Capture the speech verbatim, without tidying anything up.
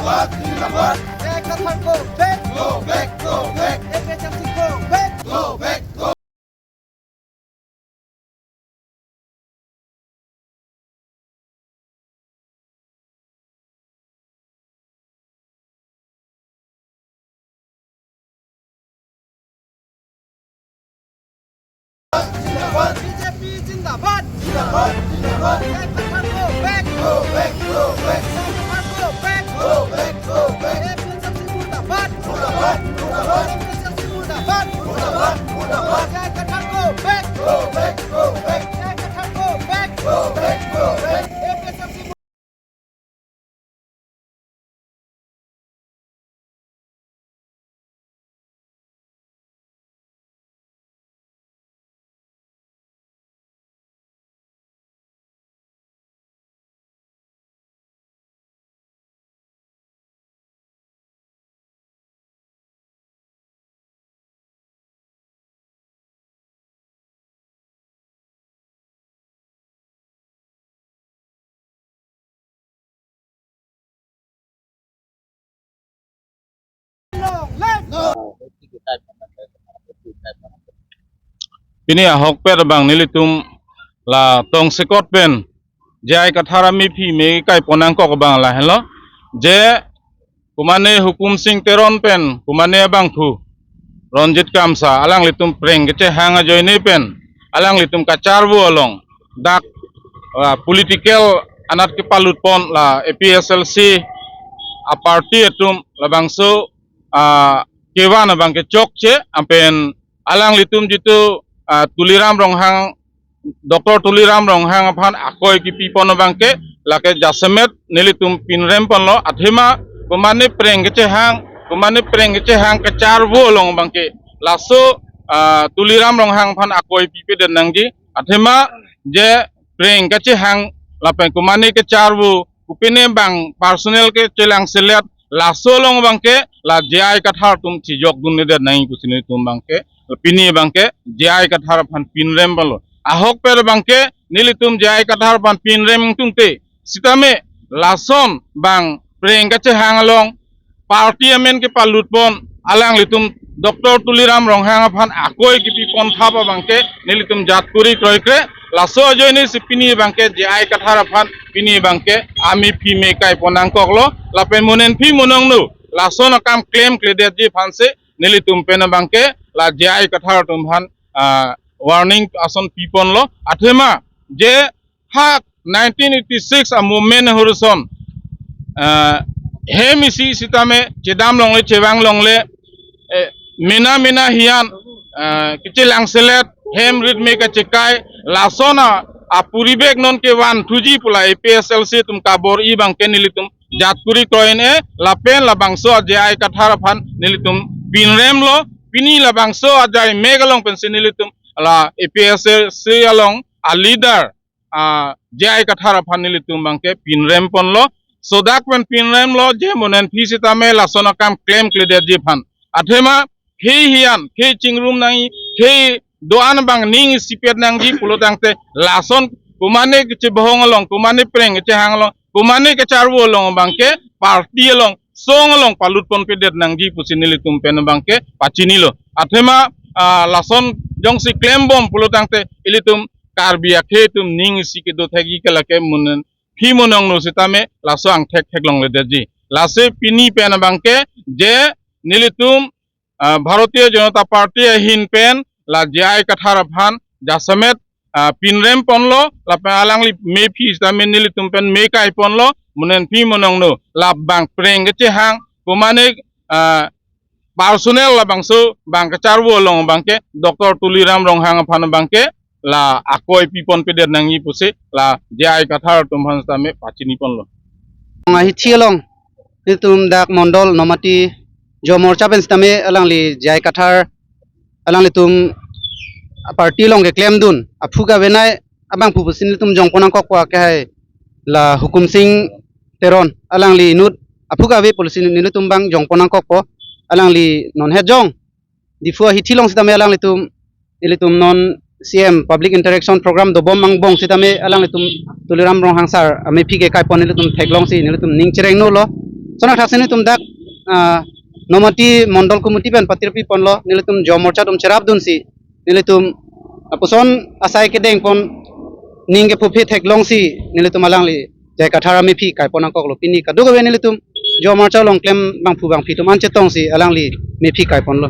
Zindabad, zindabad. J I Kathar go back. Go back, go back. A P H L C go back. Go back, go. B J P zindabad. Zindabad, zindabad. J I Kathar go back. Go back, go back. J I Kathar go back. Go back, go back. A P H L C murdabad. Murdabad, murdabad. A P H L C murdabad. Murdabad, murdabad. J I Kathar go back. Go back, go back. J I Kathar go back. Go back, go back. A P H L C Long life! Pini ahokpet abang nelitum la tongsekot pen J I Kathar amephi me kaipon nangkok abang lahenlo. Je komane Hukum Sing Teron pen komane abangphu Ronjit Kramsa alanglitum preng kechehang ajoine pen alanglitum kacharvo along dak, ah, political anat kepalutpon la A P H L C a-party atum labangso, ah, kevan abangke chokche, ampen alanglitum jitu, ah, Tuliram Ronghang, Doctor Tuliram Ronghang aphan akoi kipipon abangke lake jasemet nelitum pinrem ponlo, athema komane preng kechehang, komane preng kechehang kacharvo along abangke laso, ah, Tuliram Ronghang aphan akoi pipedet nangji, athema je preng kechehang lapen komane kacharvo, kopine abang personal kechelangselet, laso along abangke la J I Kathar atum chijokdunledet nangji pusi nelitum abangke, pini abangke J I Kathar aphan pinrem ponlo. Ahokpet abangke nelitum J I Kathar aphan pinrem tungte sitame lason abang preng kechehang along party amen kepalutpon alanglitum Doctor Tuliram Ronghang aphan akoi kipipon thap abangke nelitum jat kuri kroikre. Laso ajoine si pini abangke J I Kathar aphan pini abangke amephi me kaipon nangkoklo, lapen mo nangphi mo nangno lason akam klemkledetji aphansi nelitum pen abangke la J I Kathar atum aphan, ah, warning ason piponlo, athema je ha nineteen eighty-six a-movement ahorson, ah, hem isi sitame chedam longle, chevang longle, eh, mena mena hiyan, ah, kechelangselet, hem rit me kachekai, lason a, apuribek non kevanthuji pu la A P H L C atum kabor-i abangke nelitum jat kuri kroine, lapen labangso a J I Kathar aphan nelitum pinremlo, pini labangso ajai mek along pensi nelitum la A P H L C along a-leader, ah, J I Kathar aphan nelitum abangke pinrem ponlo. Sodak pen pinremlo, je mo nangphi sitame lason akam klemkledetji aphan. Athema khei hiyan, khei chingrum nangji, khei do-an abang ning isipet nangji pulo tangte lason komane kechebohong along, komane preng kechehang along, komane kacharvo along abangke party along, song along palutponpedet nangji pusi nelitum pen abangke pachinilo. Athema, ah, lason jongsi klembom pulo tangte ilitum Karbi akhei atum ning isi kedo thekji ke lake mo nangphi mo nangno sitame laso angthek theklongledetji. Lasi pini pen abangke je nelitum, ah, Bharatiya Janata Party ahin pen la J I Kathar aphan jasemet, ah, pinrem ponlo, lapen alangli mephi sitame nelitum pen me kai ponlo, mo nangphi mo nangno labang preng kechehang, komane, ah, personal labangso abang kacharvo along abangke Doctor Tuliram Ronghang aphan abangke la akoi piponpedet nangji pusi la J I Kathar atum aphan sitame pachini ponlo. Ahithi along nelitum dak mondol Nomati Yuva Morcha pen sitame alangli J I Kathar alanglitum party along keklemdun aphu kavenei abangphu pusi nelitum jongpon nangkokpo ke hai la Hukum Sing Teron alangli inut aphu kave pusi nelitum abang jongpon nangkokpo. Alangli non het jong Diphu ahithi along sitame alanglitum, ilitum non C M public interaction program dobom angbong sitame alanglitum Tuliram Ronghang sir amephi ke kaipon nelitum theklongsi nelitum ning cherengnolo. Lason athaksi nelitum dak ah, Nomati Mondol Committee pen patirpi ponlo, nelitum Yuva Morcha atum cherapdunsi nelitum lapuson asai kedeng pon, ning kephuphe theklongsi nelitum alangli J I Kathar amephi kaipon nangkoklo. Pini kadokave nelitum Yuva Morcha along klem bangphu bangphi atum an chetongsi alangli mephi kaiponlo.